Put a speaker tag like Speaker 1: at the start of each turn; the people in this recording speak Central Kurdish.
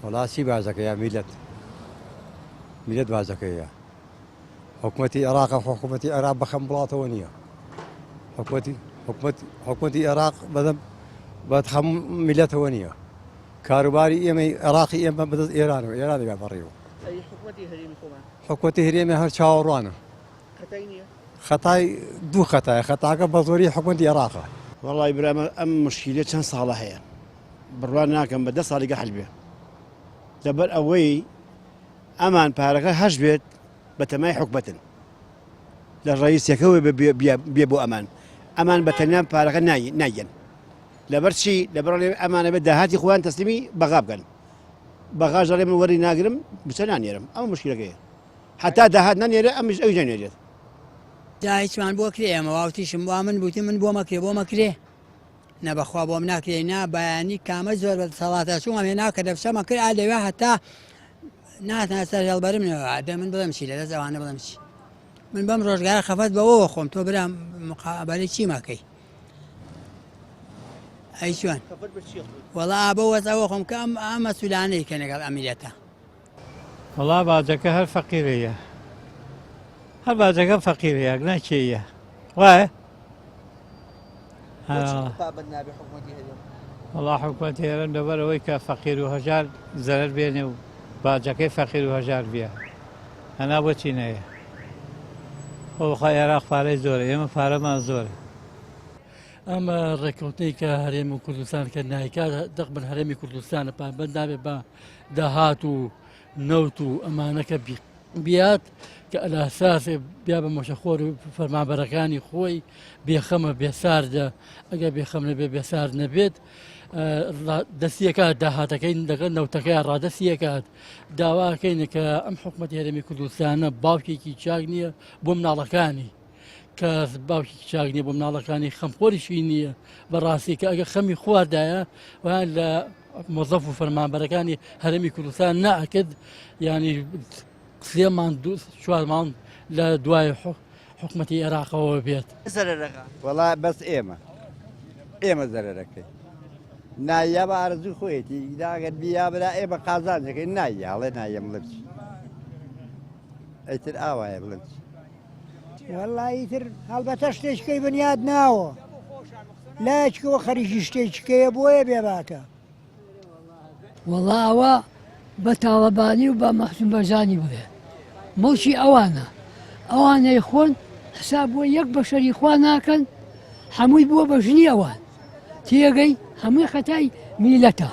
Speaker 1: وەڵا چی باجەکەیە میلەت میلەت باجەکەیە حکومەتی عێراق حکومەتی عێراق بەخەم وڵاتەوە نییە حکومەتی حکومەت حکومەتی عێراق بەدەم بەخەم میلەتەوە نییە کاروباری ئێمەی عێراقی ئێمە بەدەست ئێرانەوە ئێرانی بە بەڕێوە حکومەتی هەرێمی هەر چاوەڕوانە خەتای دوو خەتایە خەتاکە بە زۆری حکومەتی عێراقە.
Speaker 2: وەڵی برامە ئەم مشکیلە چەند ساڵە هەیە بڕوا ناکەم بە دە ساڵیگە حل بێ لەبەر ئەوەی ئەمان پارەکە هەش بێت بە تەمای حکومەتن لە ڕئیسەکەەوە بێ بۆ ئەمان ئەمان بە تەنیا پارەکە نایەن لەبەر چی لەبەر ئەمانە بێت داهاتی خۆیان تەسلیمی بەغا بکەن بەغاش دەڵێ من وەری ناگرم بچە نانێرم ئەو مشکلەکەیە هەتا داهات نەنێرێ ئەمیش ئەویش نەنێرێت.
Speaker 3: جا هیچمان بۆ کرێ ئێمە واوتیشم وا من بوتم من بۆ مەکرێ بۆ مەکرێ نە بەخوا بۆم ناکرێ نا بەیانی کامە زۆر بە دەسەڵاتە چوومە هێنا کە دەبچەمە کرد ئا لەوێ هەتا ناتنا سەر هێڵبەرم نەوە دە من بڵێم چی لە دەست ئەوانە بڵێم چی من بەم ڕۆژگارە خەفەت بەوەوە خۆم تۆ برام مقابەلەی چی مەکەی ئەی چۆن وەڵا بۆ وەزەوە خۆم کە ئەم ئەم مەسولانەی کە لەگەڵ ئەمیرەتە
Speaker 4: وەڵا باجەکە هەر فەقیرەیە هەر باجەکە فەقیرەیە نا کێیە وایە وەڵا حکومەت هێرم لەبەر ئەوەی کە فەقیر و هەژار زەرەر بێنێ و باجەکەی فەقیر و هەژار بیە هەنا بۆچی نەیە خۆ بەخوا عێراق پارەی زۆرە ئێمە پارەمان زۆرە
Speaker 5: ئەم ڕێککەوتنەی کە هەرێم و کوردستان کە نایکات دەق بن هەرێمی کوردستانە پابەند نابێت بە داهات و نەوت و ئەمانە کە بیات کە ئەلاساسێ بیا بە مۆشەخۆر و فەرمانبەرەکانی خۆی بێخەمە بێساردە ئەگەر بێخەم نەبێ بێسارد نەبێت دەستیەکات داهاتەکەی دەگەل نەوتەکەی ڕادەستیەکات داواکەین کە ئەم حکوومەت هەرێمی کوردستانە باوکێکی چاک نییە بۆ مناڵەکانی کە باوکێکی چاک نییە بۆ مناڵەکانی خەمخۆریشی نییە بەڕاستی کە ئەگە خەمی خواردایە ویان لە مۆزەف و فەرمانبەرەکانی هەرمی کوردستان ناکرد ینی سێمان دو چوارمان لە دوای حکوومەتی عێراقەوە بێت
Speaker 6: زەرەرەکە
Speaker 1: وەڵا بەس ئێمە ئێمە زەرەرەکەی نایە بە ئارەزوی خۆیەتی داگەر بیا برا ئێمە قازانجەکەی نایە هەڵێ نایە بڵێ چی ئیتر ئاوایە بڵێم چی
Speaker 7: وەڵا ئیتر هەڵبەتە شتێکەی بنیاد ناوە لایەکەوە خەریکی شتێکەیە بۆیە بێباکە.
Speaker 8: وەڵا ئەوە بە تاڵەبانی و بە مەحسون بەرزانی بڵێ مڵکی ئەوانە ئەوانەی خۆن حساب بۆ یەک بەشەری خوا ناکەن هەمووی بووە بە ژنی ئەوان تێگەی هەمووی خەتای میلەتە.